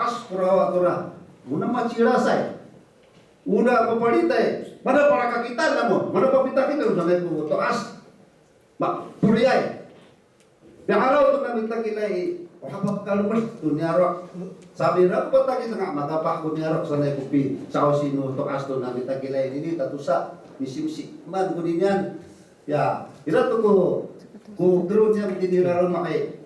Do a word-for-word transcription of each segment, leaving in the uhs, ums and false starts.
To'as kora awa tora. Ona macilasay. Ona mapalitay. Mana palakakitan namo. Mana papitakitan sanay ko to'as. Ma, poliyay. Pi'araw to namitakilay i, o hapakalemed to niyaro'. Sami'ira ko patakisanga' makapah ko niyaro' sanay ko pisa'osi no to'as to namitakilay nini tatosa, misimsi man koninian. Ya, ira to ko, ko kero niyam tini laloma' i.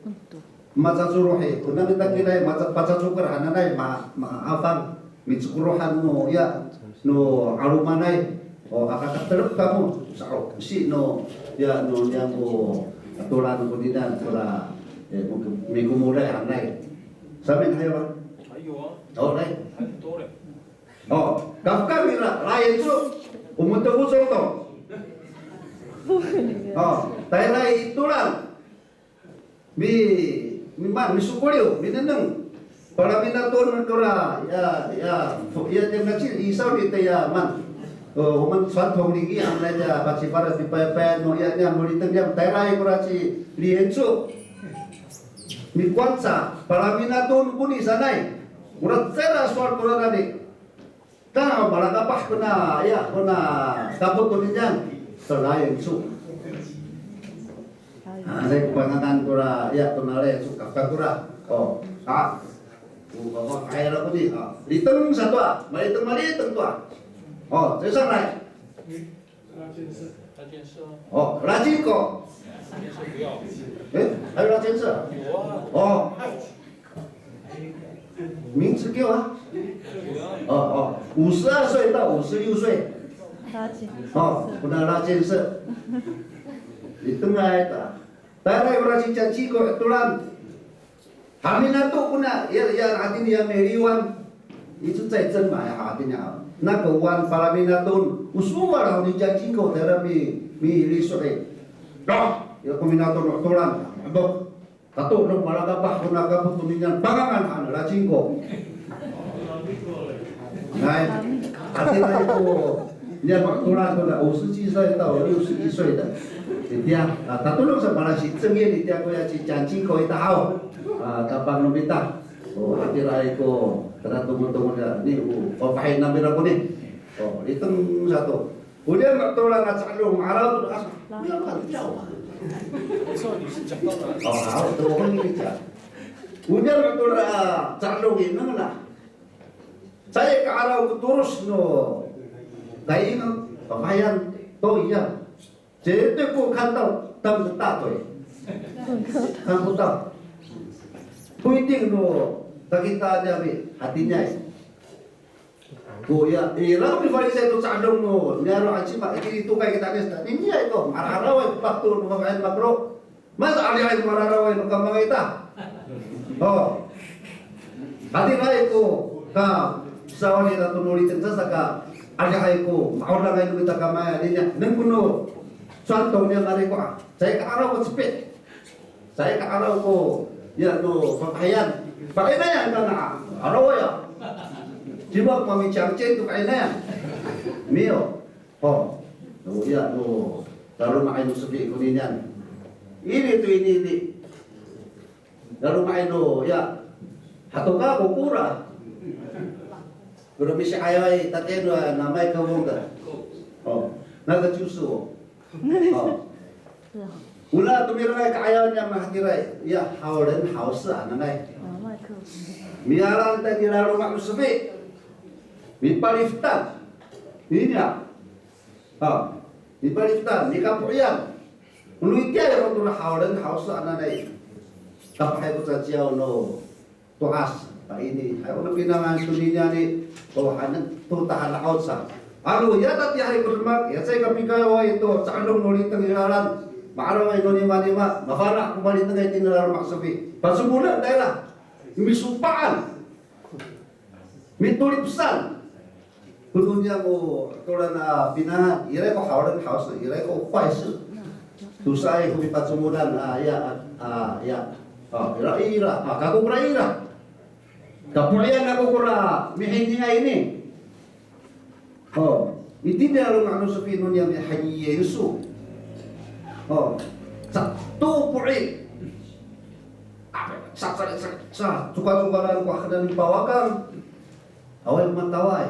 Macacoroh i, ko namitakilay, maca-, pacacoker hananay, ma-, maafang. Micekorohan no, ya, no 'alomanay. O, aka katelep kamo, sa'osi no, ya, no, niyam ko atolan koninian, kora, e, mikomolay hanay. Samin hayo, a? Hayo, a. O, nay. Hayo, to, re. O, kafkaf ira, lain so, umotofocong to. O, tayra i tolan. Mi, mi, ma, misokoliw, minengneng. Palaminaton kora, ya, ya, ya, ya, nacil, i sawni ta ya, man. O, o man sowal to nini, amnay ya, paciparas, pipayapayaan no, ya, ya, moliteng ya, tayra i kora ci Lienco. Mikwangca, palaminaton koni sanay. Kora tayra sowal kora nani. Ka, malakapah kona, ya, kona kapot koninian, sa Lienco. A, sa ko pangangan kora, ya, kona Lienco, kafkaf kora. O, a. O, kafkaf, ay, ra koni, a. Liteng sato, a. Maliteng, maliteng to, a. O, sa sanay. O, Racinko. E, hay Racinko. O. 名字给我啊。哦，哦，五十二岁到五十六岁。哦，kona Racinko. Liteng ay ta. Tayra i kora ci Cancingko tolan. Haminato kona, ya, ya, hatini ya miliwan. Ico caycen ma, ya, hatini ya. Naka wan palaminaton, o sowal haw ni Cancingko, tayra mi, miliso' i. Doh, ya ko minato no tolan, mabok. Kato no malakapah kona kapot koninian, pangangan han Racinko. Nay, hatira i ko, niya matolan kona, o, 五十几岁到六十几岁的. Itiya, a, tatodong sa pala si Cengin, itiya koya ci Cancingko ita haw. A, tapang no mita. O, hatira i ko, tada tongotongo niya, ni, o, fafahi namira koni. O, liteng sato. Oniya matolan a ca'edong, ma'araw to, a, oniya matolan a. O, haw, to, koni kita. Oniya matolan a ca'edong i, nengneng na. Caay ka'araw ko toros no kaing, fafahiyan to iya. 绝对不看到他们的大腿，看不到。不一定 no kakitaan niya, hatiniay. Ko iya, ira ko mifalisay to ca'edong no niyaro' a cima, itini tokay kita niyas, niniay to, ma'araraway ko pakto no fafahiyan makero. Masa adihay ko ma'araraway no kamangay ita. O. Hatiraay ko ka, sawani ita to no liteng saka, adihay ko ma'orangay no mita kamay, aniya, nengneng ko no sowal to niya mariko a. Caay ka'araw ko cepi'. Caay ka'araw ko, ya, no fafahiyan. Fa'inayan kana, 'araway a. 希望 mamicangcin to fa'inayan. Miyo. O, no, ya, no, laloma'ay no sefi koninian. Ini to ini, ini. Laloma'ay no, ya, hato ka ko kora. Kora misi'ayaway, tatiya no, namay kawong ka. O, naka jusu. O. Ona to mirengay ka'ayaw niya mahatiraay, ya, 好人好事 hananay. Mialaan ta i laloma' no sefi. Mipalifetan. Iniya. Ha, mipalifetan, mikapo'ian. Ono itiya ho to na 好人好事 hananay. Kapahay ko caciyaw no to'as, ta ini. Hay, ono pinangan to niniya ni, o, hanen to tahala'aw sa. Ano, ya tatiyahay ko demak, ya caay kapikayaway to, ca'edong no liteng i lalan. Ma'araway no nimanima, mafana' ko malitengay tini laloma' sefi. Pasomolen tayra. Misopa'an. Mitolipsan. Kono niya ko, ko raan a pinangan, iray ko 好人好事, iray ko 坏事. Tosaay ko mipacomolan, a, ya, a, ya. A, ira, ira, a, kako kora ira. Kapo'ian ako kora mihiningay ini. O, itini a laloma' no sefi no niya mihayi Yisu. O, sato po'i. Apa, Sa, sa, sa, sa, cokacoka ko hakedan pawakang. Awaay ko mataway.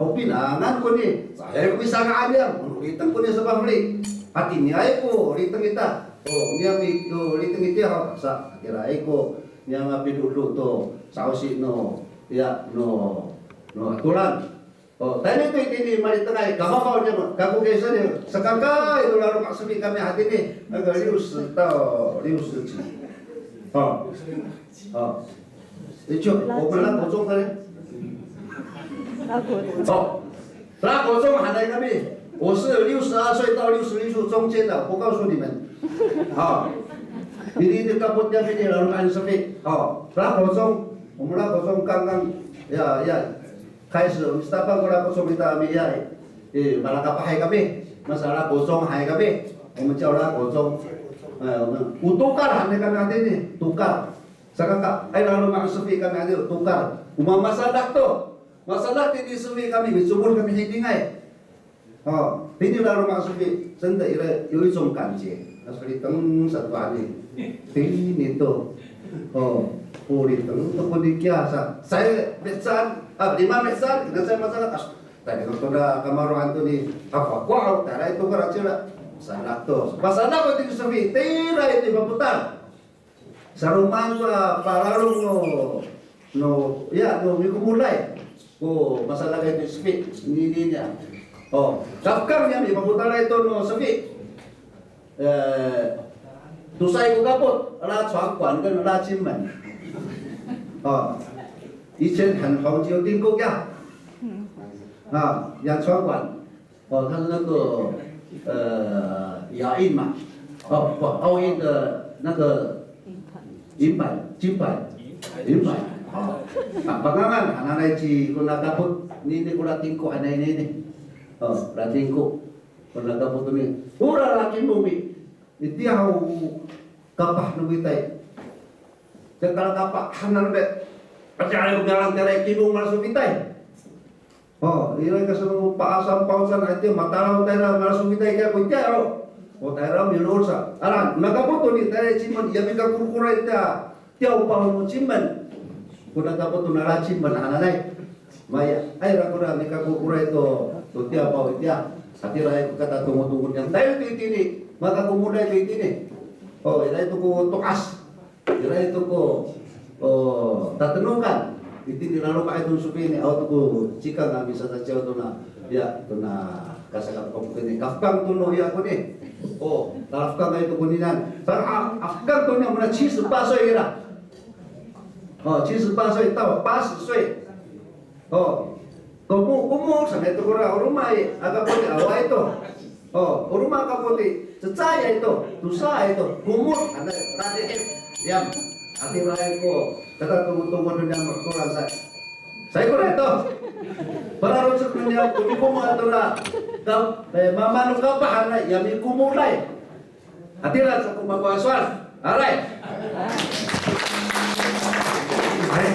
Haw pinangan koni, caay ko misanga'an niyam, o liteng koni sa pafeli. Hatiniay ko liteng ita. O, niyam i, o liteng itiya haw, sa, hatiraay ko niyam a pidodo to sa'osi no, ya, no, no atoran. O, tayni to itini malitengay, kamafaw niyam, kako kaysa ni, sakakaay to laloma' sefi kami hatini, 那个六十到六十几。哦，哦，的确，我们那国中的呢。哦，那国中还在那边，我是六十二岁到六十一岁中间的，我告诉你们。好，你，你，你搞不掉，你老板是非。好，那国中，我们那国中刚刚，呀，呀，开始，我们 Sitapang ko na国中 kita 没呀，诶，马拉卡巴还可以，马萨拉国中还可以，我们叫那国中，哎，我们有 tukar 还那个那点呢，tukar。 Saka ka, ay, laloma' sefi kami, ano, tukar. O mamasadak to. Masadak tini sefi kami, micomod kami hatiniay. O, tini laloma' sefi, 真的 ira, 有一种感觉。那是你等三八年，tini to. O, o, 你等 to koni kiya sa. Saya mihecaan, a, lima mihecaan, kina saya masadak, a, tayni to na kamaro'an to ni, a, fakwa, tayra i tukar acila. Masadak to. Masadak ko tini sefi, tayra i to mapotal. Saromaan to a palalong no, no, ya, no mikomoday ko masalakay to sefi, nini niya. O, kafkang niya mipapotalay to no sefi. E, tosaay ko kapot, 拉床管跟拉进门。O, 以前很红就听过呀。啊，拉床管。 哦，他是那个，呃，亚运嘛，哦，不，奥运的那个银牌、金牌、银牌，哦，啊，pangangan hananay ci kona kapot, nini kona tingko hanay nini, o, kona tingko, kona kapot nini, ora laki mo mi, itiya ho kapah no mita i, caka kapah hanan be, atiya ko mialang tayra i kimong mala so mita i. O, ira ka sano pa'asam pa'ocan a itiya matalaw tayra mala so mita i kiya ko itiya, o. O tayra milol sa. Ala, nakapot to ni tayra i Cimen, ya mikakorkoray tiya, tiya o paw no Cimen. Ko nakapot to nala Cimen hananay. Maya, ay ra kora mikakorkoray to, to tiya paw itiya. Hatiraay ko katatongotongod niyam. Tayra to itini, makakomoday to itini. O, ira to ko to'as. Ira to ko, o, tatenokan. Itini laloma' to sopini, awa to ko cikang a misatacaw to na, ya, to na kasaka to ko tini. Kafkang to no ya koni. O, kafkang to koninan. Sa, a, kafkang to niya mona 七十八岁 ira. O, 七十八岁到八十岁. O, komo, komo sanay to kora, o roma i, aka poti awaay to. O, o roma aka poti, cecayay to, tosaay to, komo, hanay, tadihip, yam. Hatiraay ko, katatongotongod niyam a toran sa. Sa ikor to. Pararocek niyam, komi komo ato ra, ka, e, mama no kapah hanay, ya mikomoday. Hatira sa ko mako a sowal. Aray. Ay.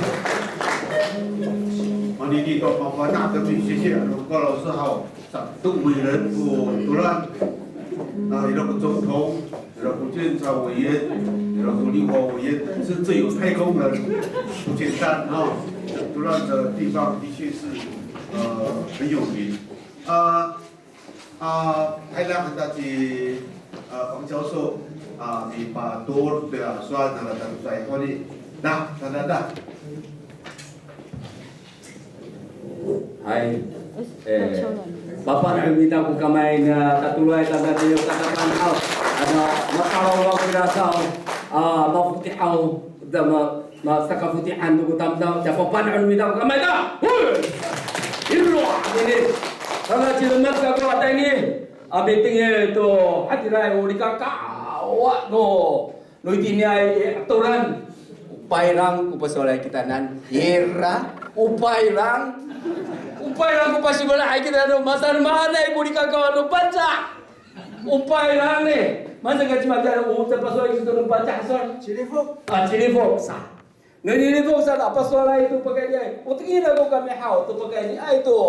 Manini to mafana' kami, 谢谢 ano 高老师 haw. Sa to 每人 ko atoran. A, ira ko 总统, ira ko 监察委员, ira ko 立法委员, 甚至有太空人, 不简单哈。Atoran 的地方的确是，呃，很有名。啊， A, tayra kita ci, a, 王教授, a, mipatoor to a sowal nangra tatodong koni. Na, na, na, na. Hay. E, pafana'en no mita ko kamay na tatodong tangasa yo katapan haw. Ano, matalaw kira saw. A, mafoti' haw. Dama, ma, saka foti'an to ko tamdaw, caay pafana'en no mita ko kamay ta! Hoy! Ira, ini. Tangasa cilemed kako a tayni. A mitengil to, hatiraay o likakawa no, no itiniay atoran. O payrang ko pasowalay kitanan. Ira, o payrang. O payrang ko pasifana' ay kitanan, masamaan ay ko likakawa no Pangcah. O payrang ni, masa ka cimatiya o, caay pasowal kito no Pangcah sowal. Cilifok. A, cilifok sa. Nani cilifok sa, a pasowalay to pakayniay. O tengil ako kami haw to pakayniay to.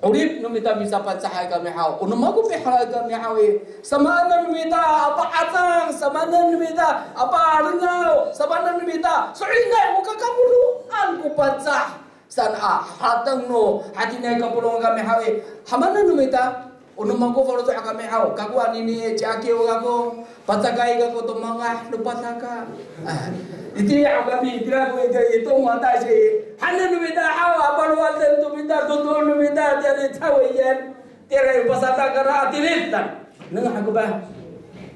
'orip no mita misaPangcahay kami haw, o no mako piharateng kami haw i, samaanen no mita a pa'acang, samaanen no mita a palengaw, samaanen no mita, so'elinay o kakangoroan ko Pangcah saan a harateng no hatiniay kapolongan kami haw i, hamaanen no mita, o no mako faloco' kami haw, kako anini ci Akiw kako, pacakay kako to mangah no Pataka. A, itira ho kami, itira ko ito, ito mata si, hanen no mita haw, a palowaden to mita, toto no mita, tiyani cawiyan, tira i pasata kara atilit tan. Nengneng ako ba?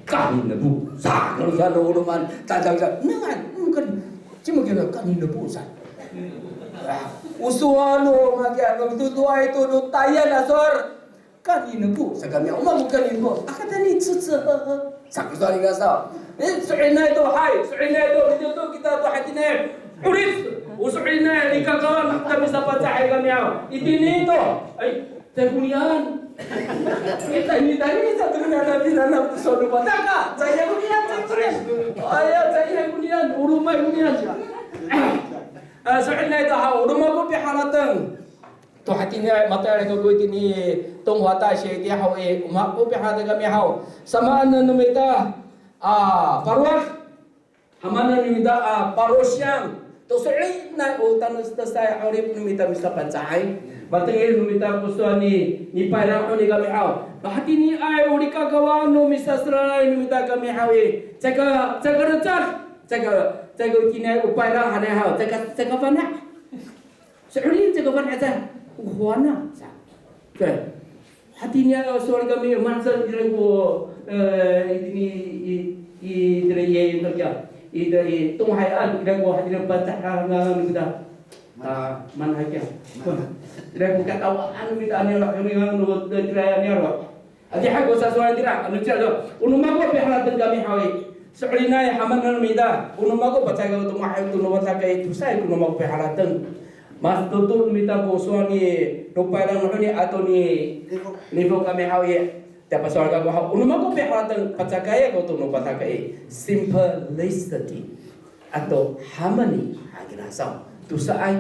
Kani nepo, sa, kalo sa no 'oloman, tadang sa, nengneng, mungkin, cima kira kani nepo sa. A, o sowal no, maki ano, mitotoay to no tayan a sowal. Kani nepo sa kami, o mako kani nepo. Aka tayni cece, sako sowal i kasa. E, so'elinay to, hay, so'elinay to, mitoto kita to hatiniay 'orip. O so'elinay, likakawan, kami saPangcahay kami haw. Itini to, ay, caay ko niyaan. Kita ini tayni sa to niyaan, tayni sa to niyaan, sowal no Pataka. Caay ko niyaan, caay ko niyaan. Aya, caay ko niyaan, o roma ko niyaan. A, so'elinay to haw, o no mako piharateng to hatiniay, matayal kako itini, tongwata siya itiya haw i, o mako piharateng kami haw. Samaanen no mita a parowad, hamaanen no mita a parosiyang, to so'elinay o tanestesay 'orip no mita misaPangcahay. Matengil no mita ko sowal ni, ni Payrang honi kami haw. Hatiniay o likakawan no misaseralay no mita kami haw i, caay ka, caay ka lecad, caay ka, caay ka itiniay o Payrang hanay haw, caay ka, caay ka fana'. So'elin caay ka fana' sa, o fana' sa. Ka, hatiniay a sowal kami, mansa ira ko, e, itini i, i, itira i, itira i, itira i, tonghayan, ira ko hatiniay Pangcah a ngangan no mita. A, manahak ya. Ira ko katawaan no mita a niyaro' kami ngangan no, itira a niyaro'. Adihay ko sasowalen tira, ano cira to, o no mako piharateng kami haw i. So'elinay hamaanen no mita, o no mako pacakay to mahaen to no Pataka i, tosaay ko no mako piharateng. Matoto no mita ko sowal ni no Payrang honi ato ni, nifo kami haw i. Tiya pasowal kako haw, o no mako piharateng, pacakay ako to no Pataka i. Simplicity ato harmony, a, kira saw. Tosaay.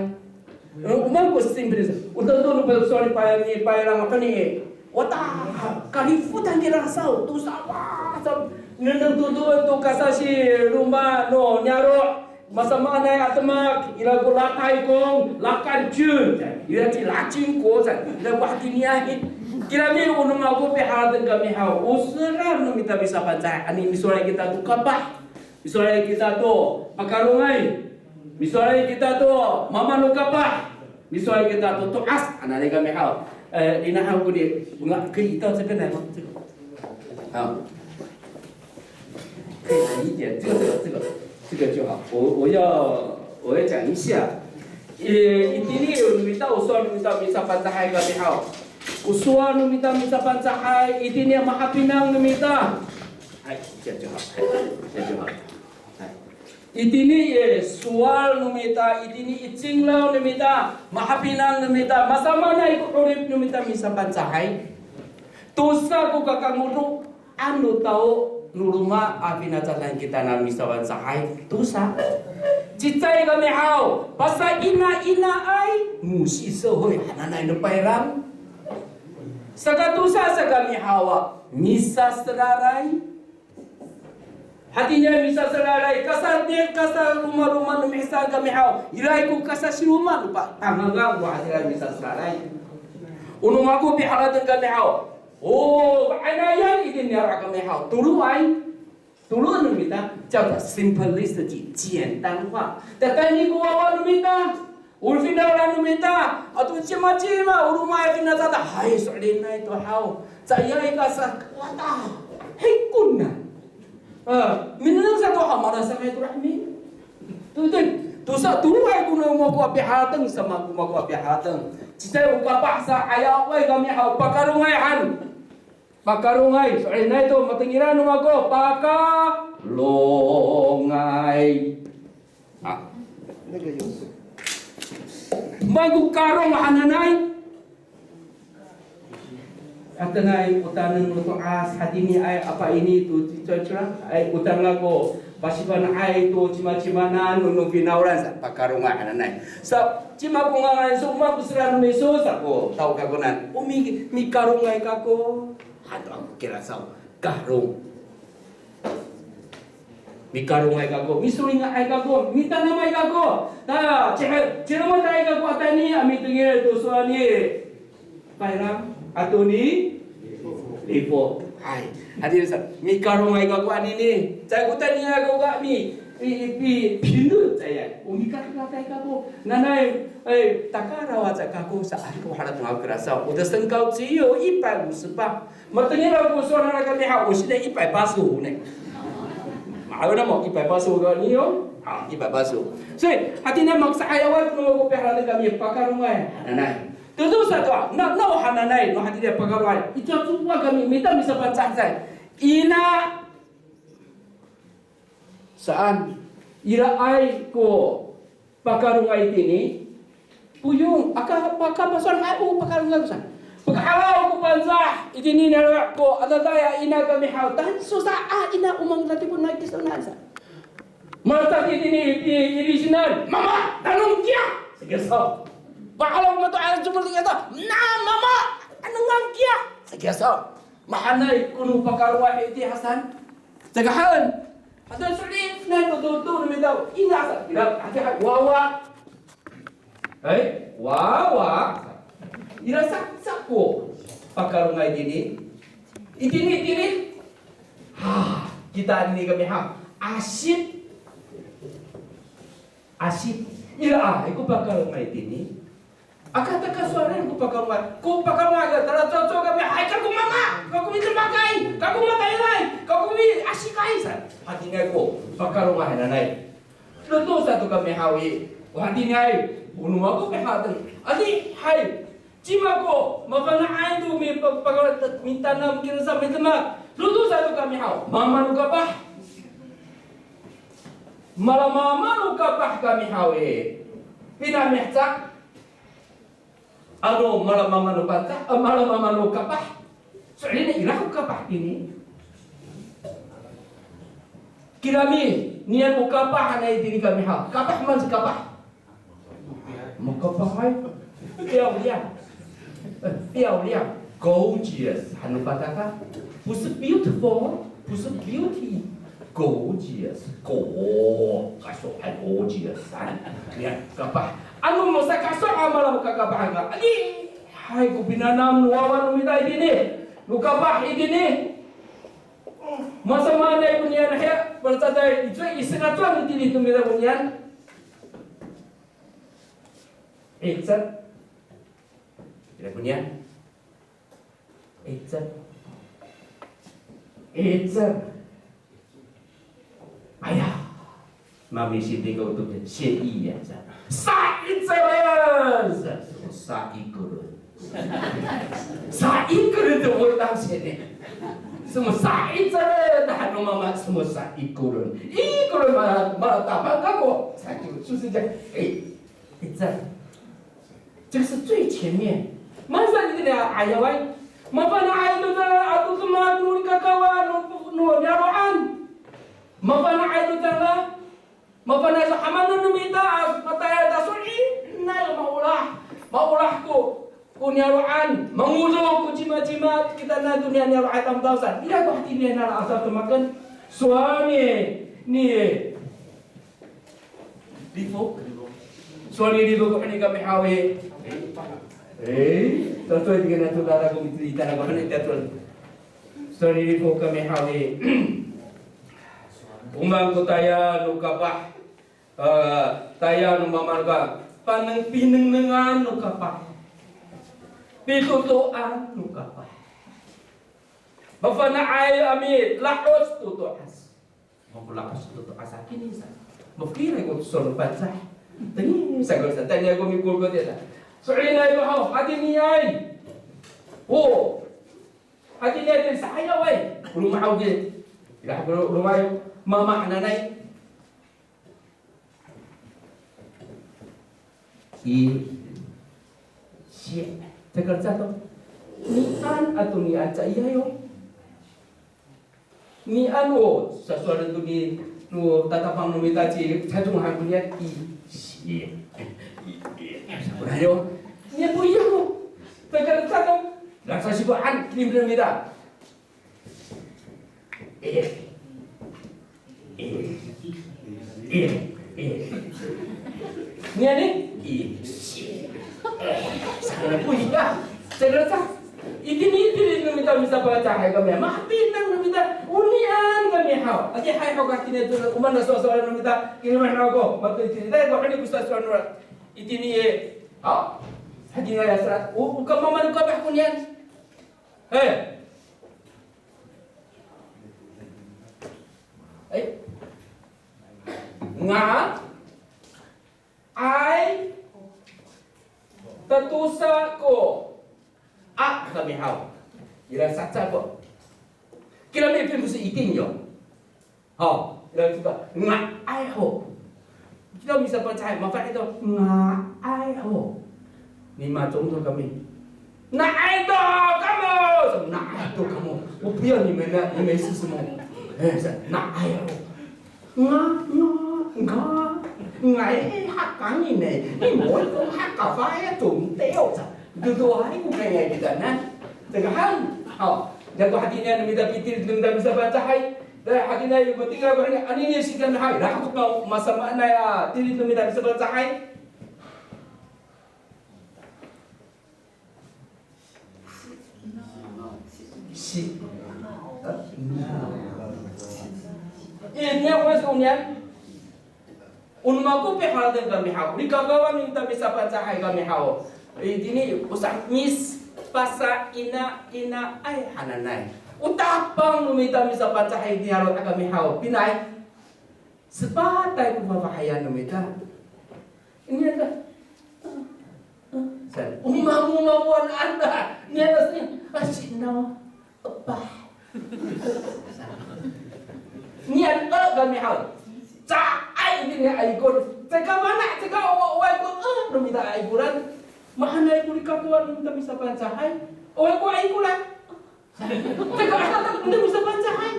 E, o maan ko simplicity. O tanto no pasowal ni Pay-, ni Payrang honi. Wata, kalifotan kira saw. Tosa, wa, saw. Nengneng to to, to kasasiroma no niyaro'. Masamaanay a demak, ira ko lakay kong, lakay cun. Ira ci lacingko, ira ko hatiniay. Kirami o no mako piharateng kami haw. O selal no mita misaPangcahay, anini misolay kita to kapah. Misolay kita to pakarongay. Misolay kita to mama no kapah. Misolay kita to to'as. Hananay kami haw. E, ina haw ko ni, nga, 可以到这边来吗？这个。好。可以一点，这个，这个，这个，这个就好。我，我要，我要讲一下。E, itini, o no mita, o sowal no mita misaPangcahay kami haw. O sowal no mita misaPangcahay, itini mahapinang no mita. Hay, 这样就好，这样就好。Hay. Itini i sowal no mita, itini i cingraw no mita, mahapinang no mita, masamaanay ko 'orip no mita misaPangcahay. Tosa ko kakangoroan no tao no roma a finacadan kitanan misaPangcahay. Tosa. Cecay kami haw, pasainainaay, 母系社会 hananay no Payrang. Sakatosa sa kami haw a, misaseralay. Hatiniay misaseralay, kasal, kasaromaroma no mihisang kami haw. Iray ko kasasiroma no pa, tangangan ko hatiniay misaseralay. O no mako piharateng kami haw. O, ka'ainayan itini niyaro' kami haw. Toloay. Tolo no mita, 叫做 simplicity, 简单化. Tatayni ko wawa no mita. O finawlan no mita, ato cimacima, o romaay finacadan, hay, so'elinay to haw. Caay ka sa, wata, hikon na. A, minengneng sato haw, malasangay to rahmi. Tosa, tosa, toloay ko no mako a piharateng, sa mako, mako a piharateng. Cecay o kapah sa, ayaway kami haw, pakarongay han. Pakarongay, so'elinay to, matengilan no mako, pakarongay. A. Mako karong hananay. Atenay, o taneng no to'as, hatiniay, apa ini to, cicacila, ay, o taneng ako, Pasifana'ay to cimacimanan no finawlan sa, pakarongay hananay. Sa, cima ko ngangan iso, o maan ko sera no miso sa ko tao kakonan. O mi, mikarongay kako. Hato ako kira saw, karong. Mikarongay kako, misolinga'ay kako, mitanamay kako. Ta, ci, ciremetay kako a tayni a mitengil to sowal ni Payrang ato ni Lifo. Hay. Hatini sa, mikarongay kako anini. Caay ko tayni ako kami, i, i, i, pinut caay. O mikarongay kako. Nanay, ay, takaraw aca kako sa, ay, ko harateng ako kira saw. 我的身高只有一百五十磅. Matengil ako sowal hananay kami haw, o, sina 一百八十五 ne. Ma'aw namo, 一百八十五 ko niyo. A, 一百八十五. So, hatini makasa'ayaway ko no ko piharateng kami pakarongay hananay. Tosa to, na, na o hananay, no hatini pakarongay. Ito to kami, mita misaPangcahay. Ina saan, iraay ko pakarongay itini, 不用, aka, aka paso'elin, ay, o pakarongay ko saan. Pakaharaw ko Pangcah itini, niyaro' ko adada ya ina kami haw. Tahan so sa, a, ina, o maan ko tatiponan kiso naan sa. Malecad itini i, i, i Lisinan, mama, nanom kiya. Saka saw. Pakaharaw ko mato'asay, cumol kiya sa, na, mama, nengneng kiya. Saka saw. Mahaenay ko no pakarongay itiya saan. Caka haen. Hato so'elinay no dodo no mita, ina sa, ira, hati, hay, wawa. Hay, wawa. Ira sa, sa ko pakarongay itini. Itini, itini. Ha, kita anini kami ha. Asip. Asip. Iraay ko pakarongay itini. Aka taka sowal ko pakarongay. Ko pakarongay ka, talacowacowa kami, hay, kako mama, kako midemakay, kako matayalay, kako miasikay sa. Hatiniay ko pakarongay hananay. Dodo sato kami haw i. O hatiniay, o no mako piharateng. Adi, hay. Cima ko mafana'ay to mi, pa, pa, mitanam kira sa, midemak. Dodo sato kami haw. Mama no kapah. Mala mama no kapah kami haw i. Pina mihecak. Ano mala mama no Pangcah, eh, mala mama no kapah. So'elinay ira ko kapah itini. Kirami, niyan o kapah hanay itini kami haw. Kapah maan sa kapah. Makapahay. 漂亮. Eh, 漂亮. Gorgeous. Ano Pangcah ka? 不是 beautiful, 不是 beauty. Gorgeous. Go. Kaso hay gorgeous. Niyan, kapah. Ano masakaso a mala makakapah ka. Adi, hay ko pinanam no wawa no mita itini. No kapah itini. Masamaanay ko niyan hiya, palacaday, icowa i, saka cowa itini to mita ko niyan. 'Icel. Ira ko niyan. 'Icel. 'Icel. Aya. Mamisitiko to 谢意 ya sa. Sa'icelen sa. Sa'ikoren. Sa'ikoren to o tang sini. 什么 sa'icelen, ano mama 什么 sa'ikoren. Ikoren mala, mala tapang kako. Sa, 就是这样。哎， 这个是最前面。Masa itini a 'ayaway. Mafana'ay to tala ato demak no nikakawa no, no niyaro'an. Mafana'ay to tala. Mafana'ay sa hamanen no mita a matayal ta so'elinay maolah. Maolah ko, ko niyaro'an. Mangodo ko cimacima kita na to niya niyaro'an tamdaw sa. Ira ko hatiniay nala asal demaken. Sowal ni, ni Lifo. Sowal ni Lifo ko heni kami haw i. Eh, tato itiya na to, tara ko miti, tara ko heni, tato. Sowal ni Lifo kami haw i. O maan ko tayal no kapah, eh, tayal no mama no kapah, paneng pinengnengan no kapah. Pitotoan no kapah. Mafana'ay a mila'os to to'as. Makola'os to to'as a kini sa. Mafokilay ko sowal no Pangcah. Tengil sa ko sa, tengil ko mikol ko tiya sa. So'elinay ko haw, hatiniay. O. Hatiniay to sa'ayaway. Ko roma haw ki. Ira ko roma haw. Mama hananay. I, si, caka sato. Nian ato nian caay yo. Nian o, sasowalen to ni, No tatapang no mita ci Cacong han konian, i, si, i, i. Sakorayo. Niya ko iyo. Pekal tatapang. Lasa sifoan, kilim no mita. I, i, i, i. Niya ni, i, si. Sakora ko iya. Sakora sa. Itini, itini no mita misaPangcahay kami. Mapinang no mita, onian kami haw. Adihay haw ka itini to, o maan a sowasowal no mita, kilimahna ko, mato itini. Dai, ko honi ko sowasowal no. Itini e. Haw. Hatiniay a sera. O, o kamamaanan ko kapah konian. He. Ay. Nga. Ay, tatosa ko a kami haw. Ira saca ko. Kirami pin 不是一定有. Haw, ira saca. Nga'ay ho. Kita misaPangcahay, mafana' to. Nga'ay ho. Ni Macong to kami. Na'ay to kamo! Na'ay to kamo. 我不要你们的，你们是什么？哎，是 na'ay ho. Nga, nga, nga, nga'ay hakangin e. Ni mo ko hakafay a tongteo sa. Dodoay ko kanga'ay kita na. Saka han. Haw. Dako hatiniay no mita pitilid no mita misaPangcahay. Da hatiniay ko tinggal ko hani, anini sikan hay. Da ko masamaanay a tilid no mita misaPangcahay. Si. Eh, niya ko mas onian. O no mako piharateng kami haw. Likakawa no mita misaPangcahay kami haw. Itini, o sa mis, pasa ina, inaay hananay. O tapang no mita misaPangcahay niyaro' kami haw. Pinay. Sepatay ko fafahiyan no mita. Ini ada. Sa, o mamomamoan anda. Niya na sini, a, sinaw, epah. Niya, e, kami haw. Caay, ini niya a ikor. Caka mana, caka o, o, a ikor, e, no mita a ikoran. Mahaenay ko likakawa no mita misaPangcahay. O, a ikor a ikoran. Teka, ano, ano, ano, misaPangcahay.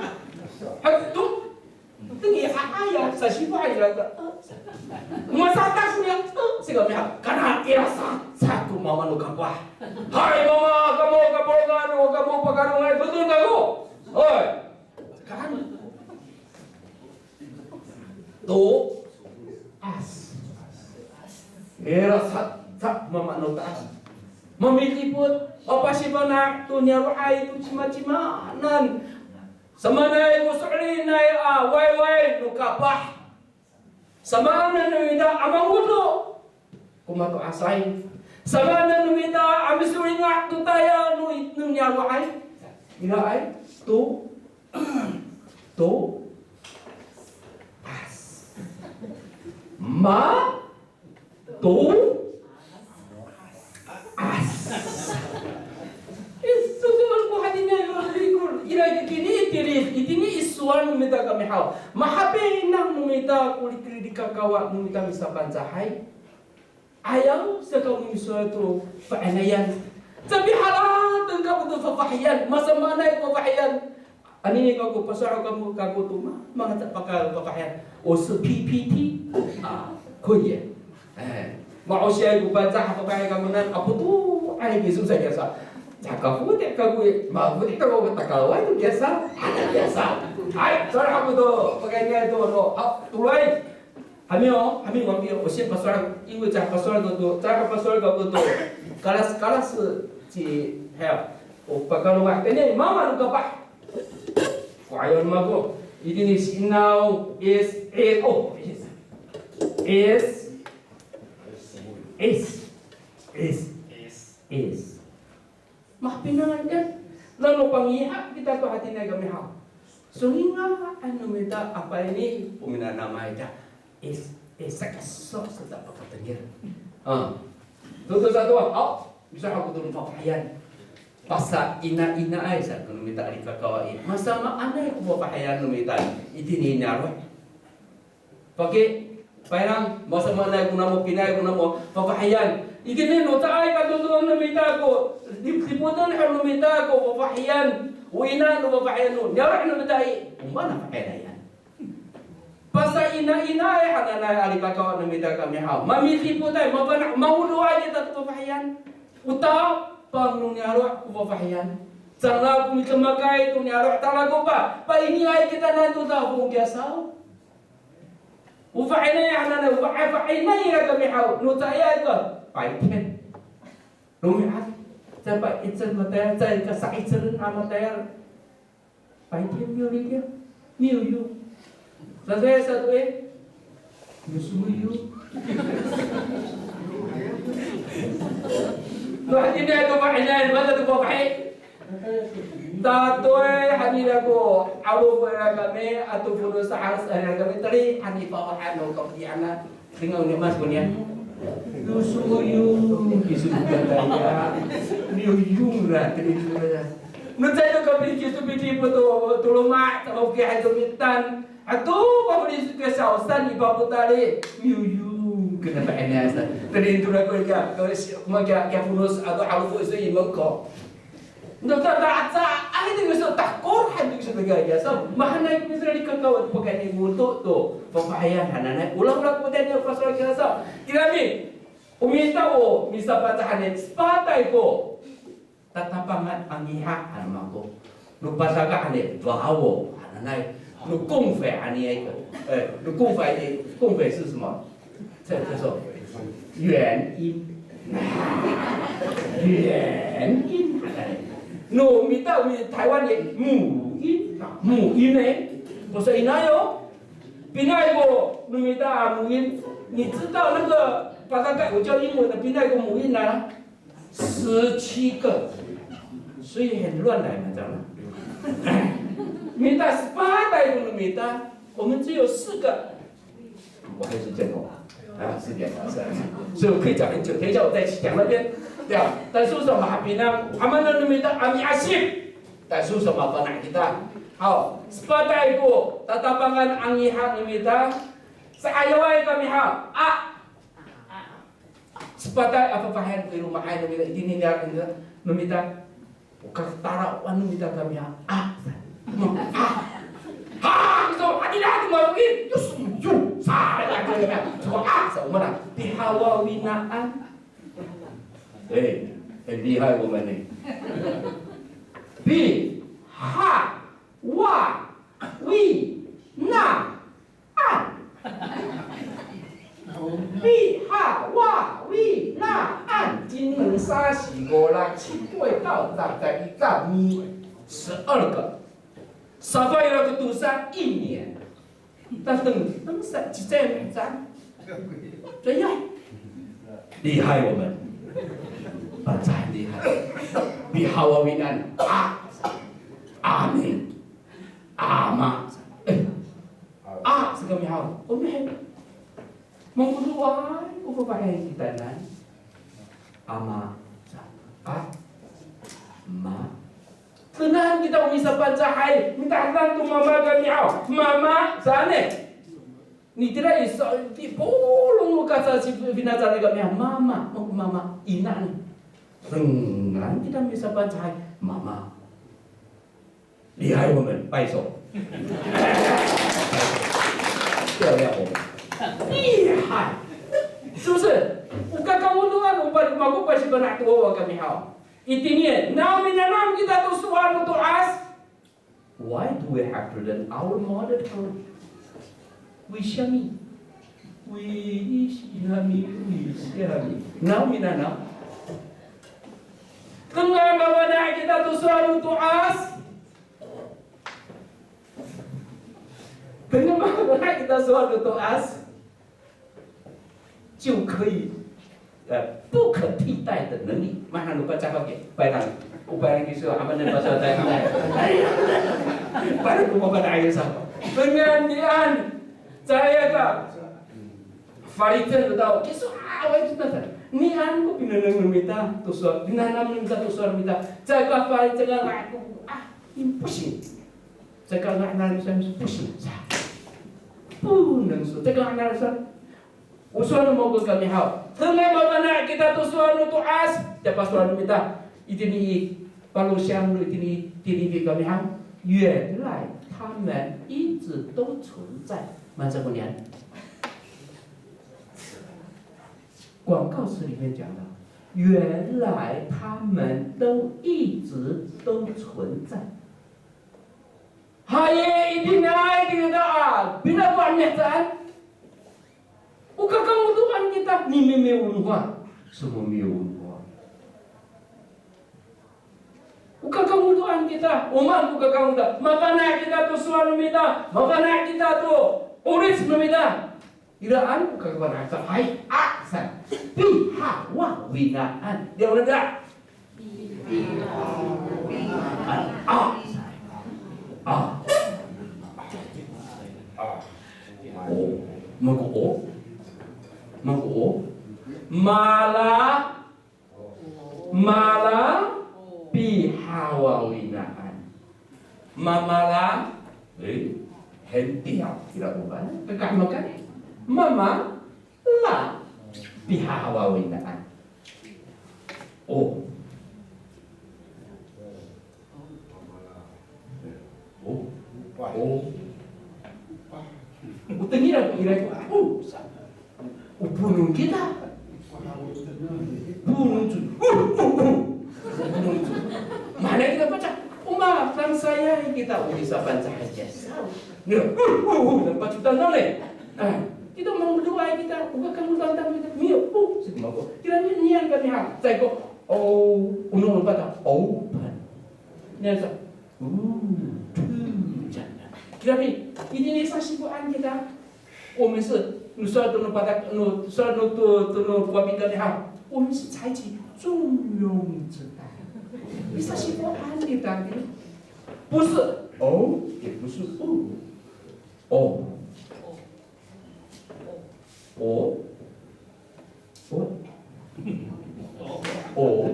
Hato? Tengi'ay, sasifo'ay, ira ka. Masatak niya, saka miha, kana ira sa, sa ko mama no kapah. Hay, mama, kamo, kamo, kamo, kamo, pakarongay, beto kako. Hoy. Kan. To. As. Ira sa, sa mama no taas. Mamilipot, mapasifana' to niyaro'ay to cimacimaanan. Samaanay ko so'elinay a wayway no kapah. Samaanen no mita a mangodo ko mato'asay. Samaanen no mita a misolinga' to tayal no, no niyaro'ay. Iraay to, to, as. Ma, to, as. Sowal ko hatiniay a rikor. Ira itini i tilid, itini i sowal no mita kami haw. Mahapinang no mita ko likakakawa no mita misaPangcahay. Ayaw sa kamo misowal to fa'inayan. Caay piharateng kako to fafahiyan, masamaanay ko fafahiyan. Anini kako pasowal kamo, kako to ma, mangata' paka fafahiyan. O so P P T. A, koya. E, ma'osiyay ko Pangcah a fafahiyan kamo nan, apo to, ay, miso sa kiyasa. Caka foti' kako i, mafoti' kako takaway to kiyasa, hata kiyasa. Ay, sowal ako to, pakayni to, no, a, toloay. Hami o, hami wangki o, o siyam pasowal, iwi ca pasowal to, to, ca pasowal to, to. Kalas, kalas ci, heya, o pakalowah, tini, mama no kapah. Ko ayaw no mako, itini si Inaw, is, is, o, is. Is, is, is, is. Mahapinang han. Nano pangiha kita to hatiniay kami haw. Songinga'an no mita a payni, o minanamay ta. Is, is, saka so, so ta pakatengil. A. Toto sato, haw. Miso ako to no fafahiyan. Pasa ina, inaay sa ko no mita a likakaway. Masamaanay ko fafahiyan no mita. Itini niyaro'. Paki, payrang, masamaanay ko namo, pinaay ko namo, fafahiyan. Itini no caay ka totooan no mita ko, di, dipoten han no mita ko fafahiyan. O ina no fafahiyan no, niyaro' no mita i, o maan a fafahiyan. Sa ina, inaay hananay a likakaw no mita kami haw. Mamidipotay, mafana', maodoay kita to fafahiyan. O tapang no niyaro' ko fafahiyan. Cangra ko midemakay to niyaro' talakopa. Painiay kitanan to dafong kiya saw. O fa'inay hananay, o fa'inay, fa'inay ira kami haw. No caay ka, 白天. Romi'ad, caay pa'icel matayal, caay ka sa'icelen a matayal. 白天没有力量，没有用。Saan sa sato i, 有什么用？No hatiniay to fa'inay, mata to fafahi. Tatoy, hatiniay ko, 'alof ira kami, ato fonos a haras ira kami, teli, hani fawahan no kapatiyanan. Dengan niya mas ko niya. 有什么用？Kiso ko niya. 没有用啦，跟你说的。No caay to kapili kiso pidi po to, to loma', to kiya to mitan. Ato, papili kiya sa'osan, i papotali. 没有用，跟他白那样子。Tadi itu lah ko kiya, ko kiya, kiya fonos, ato 'alof iso i mengko. No, ta, ta, ta, ay, ito so, takor han ito so, taga ya, so, mahaenay ko miso likakaw, pakayni moto to, fafahiyan hananay, olah, olah ko tiya, pasal kira so, kirami, o mita o, misaPangcah hanay, sepatay ko tatapangan a ngiha, han mako, no Pasaka hanay, 'awaw hananay, no kongfe hanay ko, eh, no kongfe, kongfe 是什么？ 这，这是原因。原因。No mita, mi-, 台湾的母音，母音呢？不是 inayo。Pinaay ko, no mita a 母音，你知道那个 Pasaka 我教英文的，pinaay ko 母音呢？十七个，所以很乱来嘛，知道吗？Mita sepatay ko no mita，我们只有四个。 我还是健康啊，四点啊，是啊，所以我可以讲很久。等一下我再讲那边，对啊。但是说 mahapinang, a maan no mita a miasip. 但是说 mafana' kita. Haw, sepatay ko tatapangan a ngiha no mita. Sa'ayaway kami ha, a. Sepatay a fafahiyan ko i loma'ay no mita, itini niyaro' no mita. O katalawan no mita kami ha, a. A. Ha, so, hatira to mafokil, yo, so, yo, sa, ya, ya, ya, so, a, sa, o maan, pihawawinaan. Eh, 很厉害我们呢。Pi, ha, wa, wi, na, an. Pi, ha, wa, wi, na, an. 一二三四五六七八九十十一十二，十二个。Safaira ko tosa 一年。Tateng, tateng sa, cicay sa. 怎样？厉害我们。Pangcah 厉害。Pihawawinaan. A. Amin. Ama. Eh. A, sa kami haw. O mihay. Mangodoay ko fafahi kitanan. Ama. Sa. A. Ma. Tenang kita o misaPangcahay. Mitahetan to mama kami haw. Mama, saan e. Nitira i sa, ti polong no kasa si finacadan kami haw. Mama, mako mama, ina ni. Tenang kita misaPangcahay. Mama. 厉害我们，拍手。漂亮我们。厉害，是不是？O kakangodoan, o pa, mako pasifana' to wawa kami haw. Itini, naw minanam kita to sowal no to'as. Why do we have to learn our mother tongue? Wisiyami. Wisiyami, wisiyami. Naw minanam. Tengilen mafana' kita to sowal no to'as. Tengilen mafana' kita sowal no to'as. 就可以，呃，不可替代的能力。Mahaen no Pangcah hakiya, payrang, o payrang kiso, a maan no Pangcah hakiya. Payrang ko mafana' kiso. Dengan nian, caay ka falicen to kiso, a, awaay kita sa. Nian ko pinengneng no mita to sowal, pinanam no mita to sowal no mita. Caay ka falicen, a, a, 不行。 Caay ka nga'ay nani sa, 不行, sa. 不能说, caay ka nga'ay nani sa. O sowal no mako kami haw. Tengilen mafana' kita to sowal no to'as. Caay pasowal no mita. Itini i, palosiyang no itini, itini i kami haw. 原来他们一直都存在。Maca ko niyan. 广告词里面讲到，原来他们都一直都存在。Hay, itini i kita a, pinakowan niya saan. O kakangodoan kita, ni Mimi o noha, so Mimi o noha. O kakangodoan kita, o maan ko kakangodoan, mafana' kita to sowal no mita, mafana' kita to olic no mita. Iraan ko kakafana' sa, hay, a, sa, pihawawinaan. Diya, o nada. A, a, sa, a. O, mako o. Mako o. Mala Mala pihawawinaan. Mamala, eh, hentiyaw, kira ko ba? Kakahemekan. Mamala pihawawinaan. O. O. O. O tengil ako, ira ko, o, sa. O ponong kita. Ponong to. O, o, o. Ponong to. Mana kita pacak? O maan, saan sa kita, o, isa Pangcah aca. Ira, o, o, o, pacotan no le. A, kita mangodoay kita, o kakangodoan kita, miyo, o, sa ko mako. Kira niyan kami ha, sa ko, o, o no pata, open. Niyan sa, Ooh, tuh, jangan. Kira mi, itini sasikoan kita. O, miso, no sowal to no patak, no sowal no to, to no kowaping kami ha. O, miso 采集重用之道. Misasikoan kita, 不是 o, 也不是 u. O. O. O. O. O.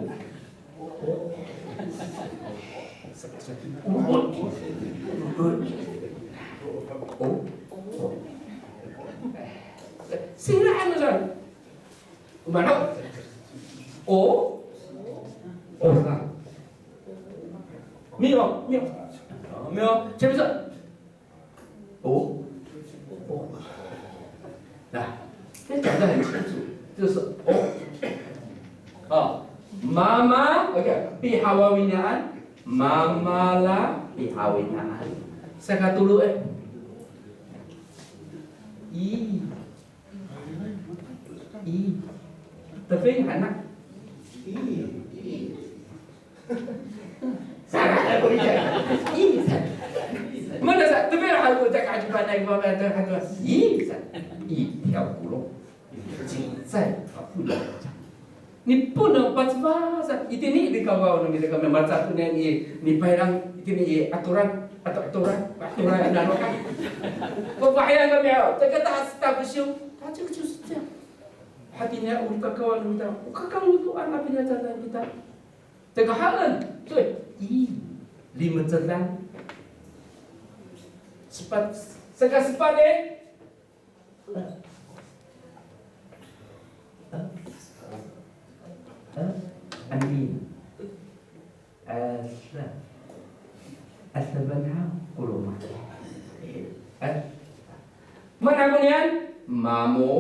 O. Singa'an sa. Mana? O. O sa. Miyo, miyo. Miyo, 是不是？ O. O. Nah, 这讲得很清楚，就是 o. O. Mama, OK, pihawawinaan, mamala pihawawinaan. Saka tolo, eh. I. I. Tefing hanak. I. Sa, ako, i, sa. Mana sa, tapi ako, tak, ako, panay ko, ako, i, sa. I, 一条不漏，仅在他不能。你不能把这把 sa, itini i kawaw no mita kami, maca to niyan i, nipayrang, itini i atoran, ato, atoran, atoran, ano ka. Papahayan kami, aw, 这个大，大不休，他这个就是这样。Hatini o kakawaw no mita, o kakangodoan a pinacadan kita. Teka haen, so, i, limecedan. Sepat, saka sepat e. Ani. Asa. Asa banaw ko loma'. Asa. Mana ko niyan? Mamo.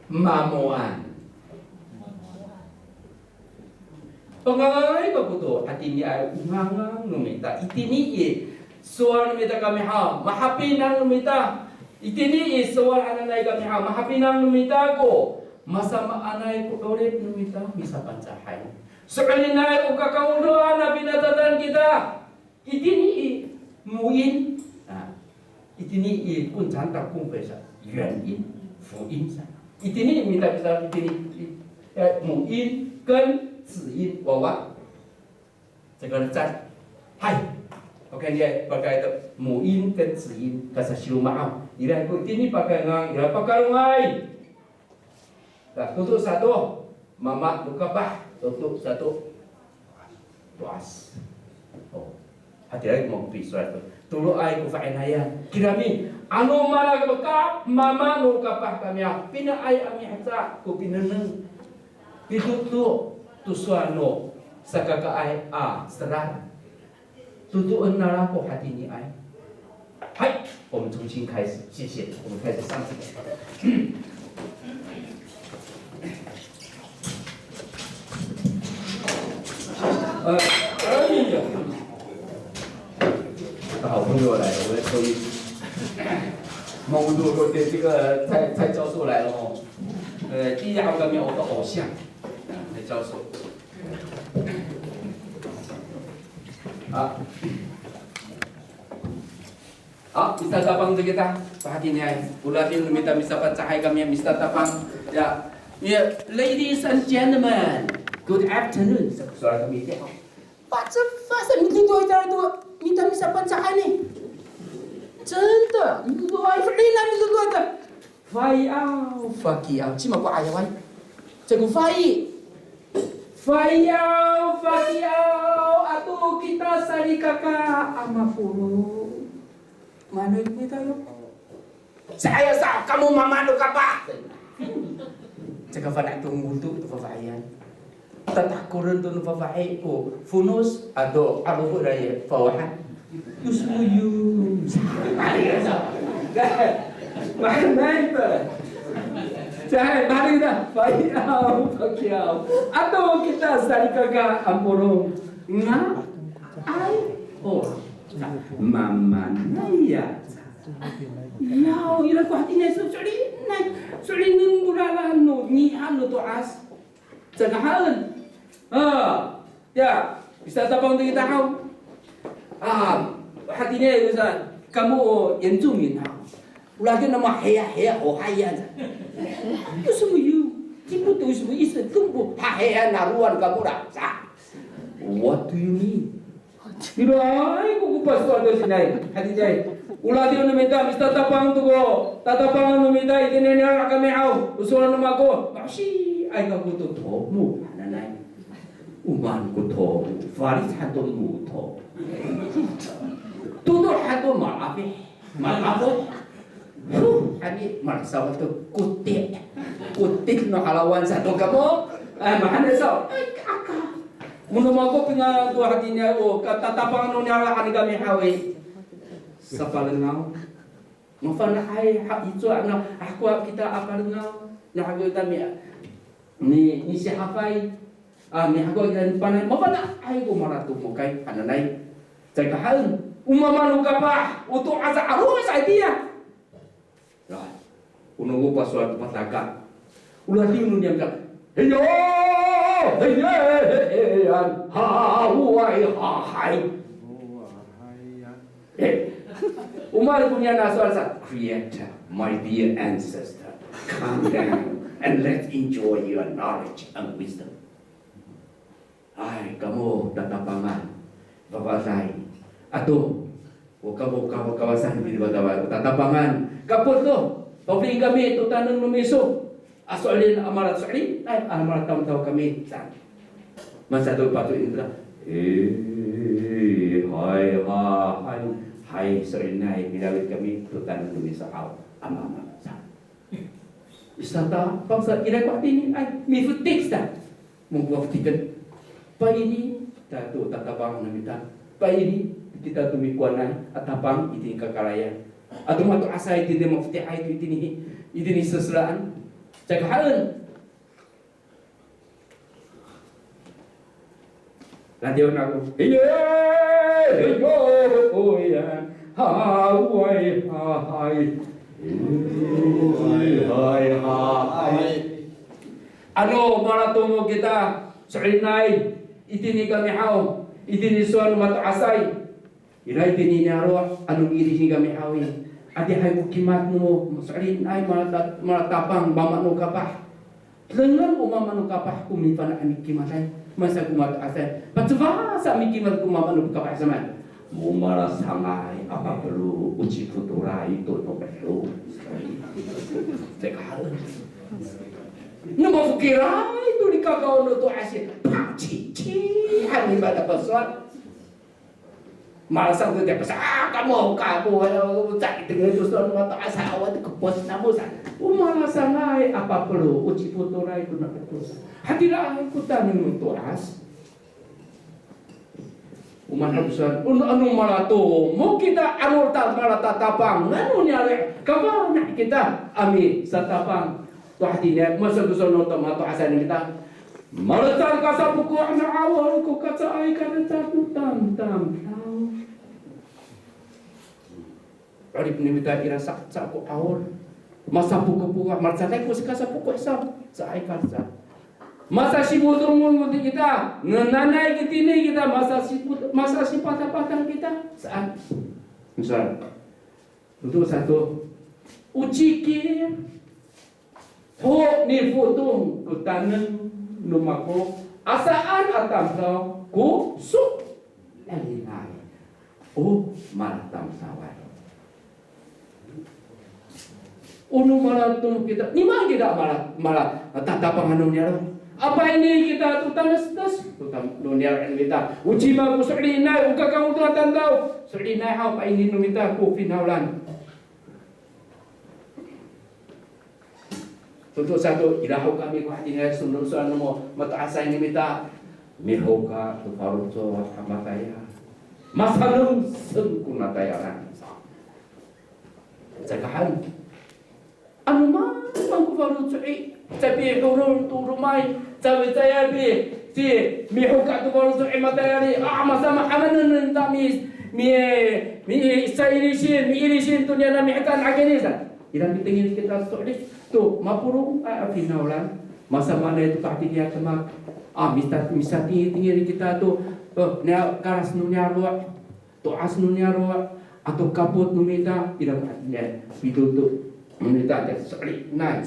Mamoan. Pangangay kako to, hatiniay o ngangan no mita. Itini i sowal no mita kami haw, mahapinang no mita. Itini i sowal hananay kami haw, mahapinang no mita ko masamaanay ko 'orip no mita, misaPangcahay. So'elinay o kakangodoan a pinacadan kita. Itini i moin, a, itini i 共产党共匪 sa, 原因, 福音 sa. Itini i mita, mita, itini i, e, moin 跟子音, wawa. 这个呢，在, hay. OK, niya, pakayni to, moin 跟子音, kasasiroma haw. Ira ko itini pakayni, ira pakalongay. Nah, toto sato, mama no kapah, toto sato. To'as. O. Hatiraay ko mako pisowalan to. Toloay ko fa'inayan. Kirami, ano malakapakap, mama no kapah kami a, pinaay a miheca ko pinengneng. Pitoto to sowal no sakakaay a selal. Totoen nara ko hatiniay. 嗨，我们重新开始，谢谢，我们开始上课。呃，哎呀，好朋友来了，我的口音。蒙住，这个蔡蔡教授来了哦。呃，第一好朋友，我的偶像，蔡教授。好。 好，mitatapang to kita. Pahatiniay. O ladiw no mita misaPangcahay kami mitatapang. Ya. Ya, ladies and gentlemen, good afternoon. Sa ko sowal kami itiya. Pace, pace, mitodoay to mita misaPangcahay ni. 真的, mitodoay, 真的 mitodoay to. Fa'iyaw, fakiyaw. Cima ko 'ayaway? Caay ko fa'i. Fa'iyaw, fakiyaw, ato kita salikaka a mapolong. Manoy kita yo. Sa'aya sa kamo mama no kapah. Caka fana' to ngodo to fafahiyan. Tatakoren to no fafahi ko fonos ato 'aloforay fawahan. Yo somoyo. Mahaenay to. Caay, mari kita. Fa'iyaw, fakiyaw. Ato kita salikaka a mapolong. Nga'ay. O, mamanay ya. Yaw, ira ko hatiniay, so, so'elinay. So'elinen to lalan no ngiha' no to'as. Caka haen. A, ya, misaTapang to kita haw. A, hatiniay, sa, kamo o 原住民 haw. O ladiw no maheyaheya, o hayan sa. Yo somoyo. Cipo to yo somoyo, iso to ko haheya naroan kamo ra sa. What do you mean? Iraay ko ko pasowal to siniay, hatiniay. O ladiw no mita misaTapang to ko tatapangan no mita itini niyaro' kami haw. O sowal no mako, ma'osiay kako to tomo hananay. O maan ko tomo, falic han to moto. Todong han to ma'afih. Ma'afih. Huh, hani malasawad to koti'. Koti' no halawan sato kamo. Ay, mahaenay saw. Ay, aka. Mono mako pinga to hatiniay o katatapangan no niyaro' han kami haw i. Sapalengaw. Mafana'ay ha icowa na hakowa kita a palengaw. Na hakowa kami a. Ni, ni sihafay. A, mihakowa kita ni Panay, mafana'ay ko mala tomokay hananay. Caay ka haen, o mama no kapah, o to'as a 'aloay sa itiya. Ra, o no ko pasowal to Pataka. O ladiw no niyam sa, heya, heya, heya, hawaay, hahay. E, o maan ko niyan a sowal sa, Creator, my dear ancestor, come down and let's enjoy your knowledge and wisdom. Ay, kamo tatapangan, fafaday. Ato, o kamo kawa, kawasan, di ba, kawa, tatapangan. Kapot to, pafeli kami to taneng no miso. A so'elin a mala, so'elinay a mala tamdaw kami, sa. Masato pato ira, e, hay, ha, hay, hay, so'elinay, milawid kami to taneng no miso haw a mama, sa. Misatapang sa, ira ko hatiniay, mifotik sa. Mafetiken. Paini, ta to tatapang no mita. Paini, kita to mikowanay a tapang itini kakarayan. Ato mato'asay itini mafeti'ay to itini, itini seselaan. Caay ka haen. Ladiw nako. Hiye, hiye, oyan. Hawaay, hahay. Hay, hay. Ano mala tomo kita, so'elinay, itini kami haw, itini sowal no mato'asay. Ira itini niyaro', ano iri ni kami haw i. Adihay ko kimad no, so'elinay, mala ta-, mala tapang, mama no kapah. Dengan o mama no kapah ko mifana'ay mikimaday, masa ko mato'asay. Pacefa sa mikimad ko mama no kapah samaan. Mo malasangay a papelo o cifotoray to no melo. Caka haen. No mafokiray to likakaw no to'as i, pa, ci, ci, han i mata pasowal. Malasang to tiya pasa, a, kamo, kamo, caay tengil to sowal no mato'asay, awa to kepos namo sa. O malasangay a papelo o cifotoray to no melo sa. Hatiraay ko taneng no to'as. O maan haw ko sowal, ano, ano malatomo kita, ano ta, malatatapangan no niyaro', kafana' kita a misatapang. To hatiniay, masakoso no to mato'asan kita. Malecad ko safoko' no 'awol ko kacaay ka lecad no tamdamdaw. 'Orip no mita ira sa, sa ko 'awol. Masafoko' foko', malecaday ko saka safoko' sa, caay ka lecad. Masasifotong kita, nanay kitini kita, masasifot, masasipatapatang kita. Saan? Misal, Sato sato, o cikil ho nifotong ko taneng no mako, a saan a tamdaw ko so'elinay o malatamdaway. O no malatom kita, nima kita mala, mala, tatapangan no niyaro'. Apaini kita to tanesnes, to tam, no niyaro' kita. O cima ko so'elinay, o kakangodo a tamdaw. So'elinay haw, apaini no mita ko finawlan. Sato sato, ira ho kami ko hatiniay, sowal no mato'asay no mita. Mihoka to faloco' a matayal. Masanengseng ko matayalan. Caka han. Ano maan ko faloco' i, caay pihorong to loma' i, caay, caay pi, ci, mihoka to faloco' i matayal i, a, masamaamanen ta mi, mi, mi, sa ilisin, miilisin to niyana mihecaan a kini sa. Ira mitengil kita so'elin to mapolong a finawlan, masamaanay to hatiniay a demak. A, misa, misatingitengil kita to, e, niya, kalas no niyaro'. To'as no niyaro' ato kapot no mita, ira ko hatiniay, pitoto no mita, so'elinay.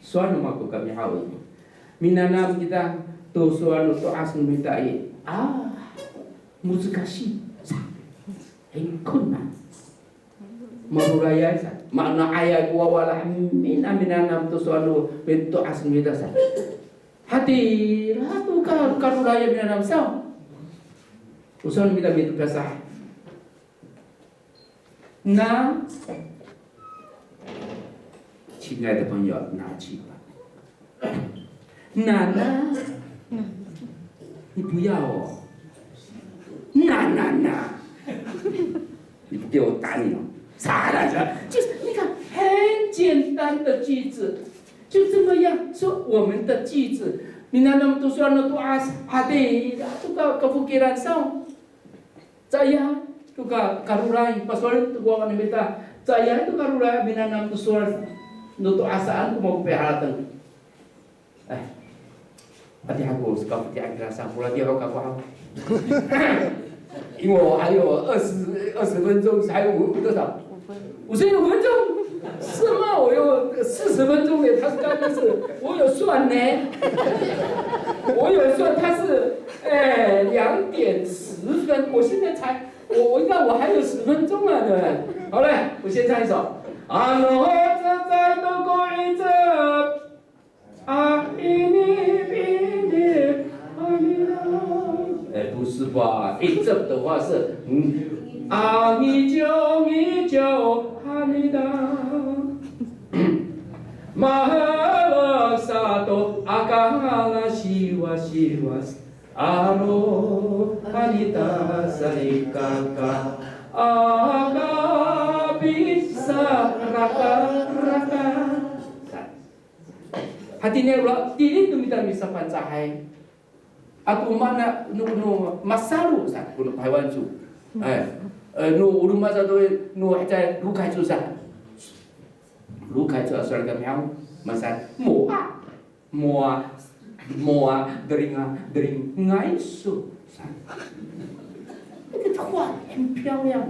Sowal no mako kami haw i. Minanam kita to sowal no to'as no mita i. A, mocekasi. Hingkon na. Marorayay sa, mana'ayay ko wawa, lahemin a minanam to sowal no to'as no mita sa. Hatira to ka, karorayay minanam sa. O sowal no mita mita pasah. Na, 亲爱的朋友，拿去吧。 娜娜，你不要哦。娜娜娜，你不给我打你哦。啥啦啥，就是你看很简单的句子，就这么样说我们的句子。Minanam to sowal no to'as, hatira to ka, kafokilan saw. Caay to ka, karoray, pasowalen to ko wawa no mita. Caay to karoray, minanam to sowal no to'as saan ko mako piharateng. Eh, ati hako, saka ati hako, saka ati hako, kako hako. 因为我还有二十，二十分钟，还有五，多少？五十五分钟。是吗？我有四十分钟呢，他刚刚是，我有算呢。我有算，他是，哎，两点十分，我现在才，我，我应该我还有十分钟啊，对不对？好嘞，我先唱一首。 哎，不是吧？ icep 的话是，嗯，啊，你就，你就，哈尼达。Mahalas sato akala siwa siwa. Aro hanita salikaka, aka pisaraka raka. Sa, hatini ora tilid no mita misaPangcahay. Ato mana no, no masalo sa ko no Taywan to. Eh, eh, no o roma sato, no hecay lokay to sa. Lokay to a sowal kami haw, masa, moa. Moa, moa, deringa, deringay so. Sa, 那个话很漂亮。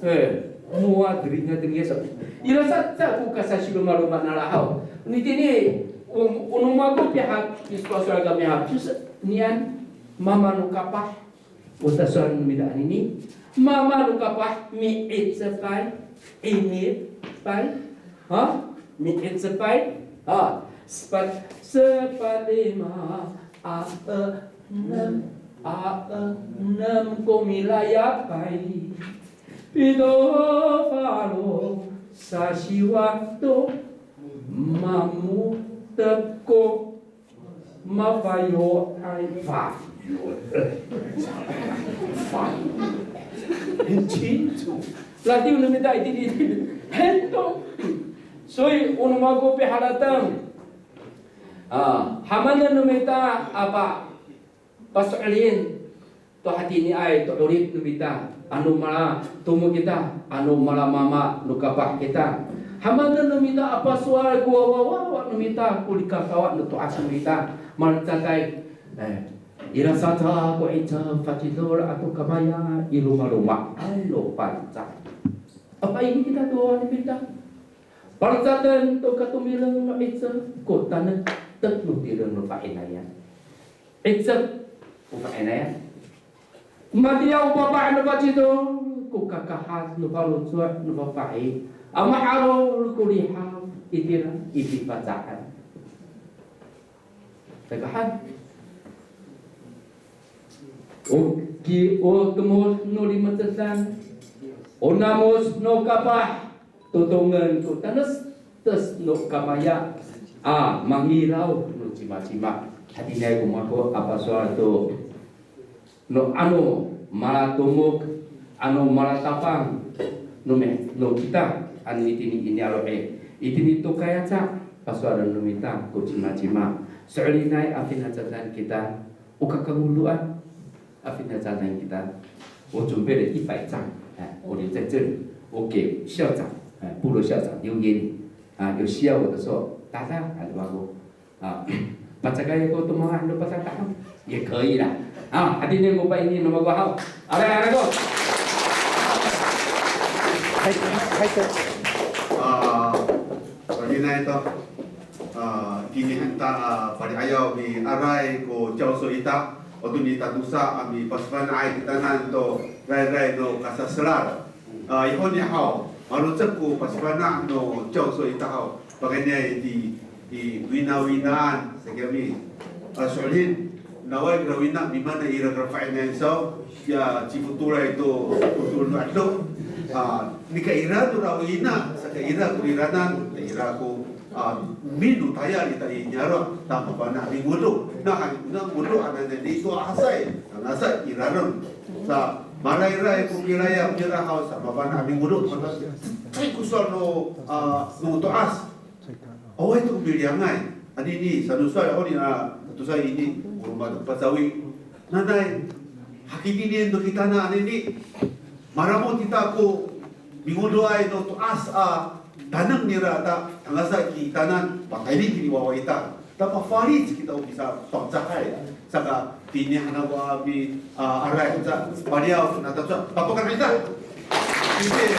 哎，moa, deringa, deringay so. Ira sa, sa ko kasasiromaroma nara haw. Nitini, o, o no mako piha, pisowal kami haw. 就是 niyan, mama no kapah. O sasowal no mita anini, mama no kapah mi'icepay, 'inipay, ha? Mi'icepay, ha? Sepat, sepat lima, a, enem, a, enem ko milayapay. Pito, falo, sasiwa, to, Mamotek ko mafayoay, fayoay, fayoay. 很清楚. Ladiw no mita itini, itini. Hento. 所以 o no mako piharateng. A, hamanen no mita a pa, paso'elin to hatiniay to 'orip no mita, ano mala tomo kita, ano mala mama no kapah kita. Hamanen no mita a pasowal ko wawawawa no mita, ko likakawa no to'as no mita, malecaday. E, ira saca ko 'icep facidol ato kamaya i lomaloma'an no Pangcah. Apa ini kita to no mita? Palecaden to katomireng no 'icep ko tanektek no tireng no fa'inayan. 'Icep ko fa'inayan. Matiya o papah no facidol ko kakahad no faloco' no fafahi a ma'arol ko lihaw itira i pipaca'an. Saka han. O ki, o tomod no limecedan, o namos no kapah, totongen ko tanestes no kamaya a mangilaw no cimacima. Hatiniay ko mako a pasowal to no ano malatomok, ano malatapang no mi, no kita, ano itini i niyaro' i, itini tokay aca, pasowalen no mita ko cimacima. So'elinay a finacadan kita, o kakangodoan a finacadan kita. 我准备了一百张，哎，我留在这里，我给校长，哎，部落校长留给你，啊，有需要我的时候，打他，哎，对吧？ A, pacakay ko to manga no patata'ang. 也可以啦。A, hatini ko paini no mako haw. Aray, aray ko. Hay, hay, hay. A, so'elinay to. A, itini han ta, a, pali'ayaw miaray ko 教授 ita. O to nitatosa a mipasefana'ay kitanan to rayray no kasaselal. A, i honi haw, malocek ko pasefana' no 教授 ita haw. Pakayni i, i winawinaan, saka mi, a, so'elin, naway kira wina, mimaan ira kira fa'inayan saw, ya cifotolay to, fotol no 'edo. A, nika ira to ra wina, saka ira ko iranan, ira ko, a, min no tayal ita i niyaro', ta mafana' mingodo. Na, na ngodo hananay ni to asay, hanasay i rarem. Sa, marayray ko kilayap nira haw, sa mafana' mingodo, mafana' cay ko sowal no, a, no to'as. Awaay to ko miliyangay. Anini, sano sowal honi a, to sa ini, o roma to Pacawi. Nanay, hakitini to kitanan anini. Maramod kita ko mingodoay no to'as a taneng nira ta, tangasa kitanan, pakayni kini wawa ita. Ta pafalic kita o misapangcahay. Saka, tini hanaw a mi, a, aray, sa, paliyaw, nata, sa, papakan ita. Sisi.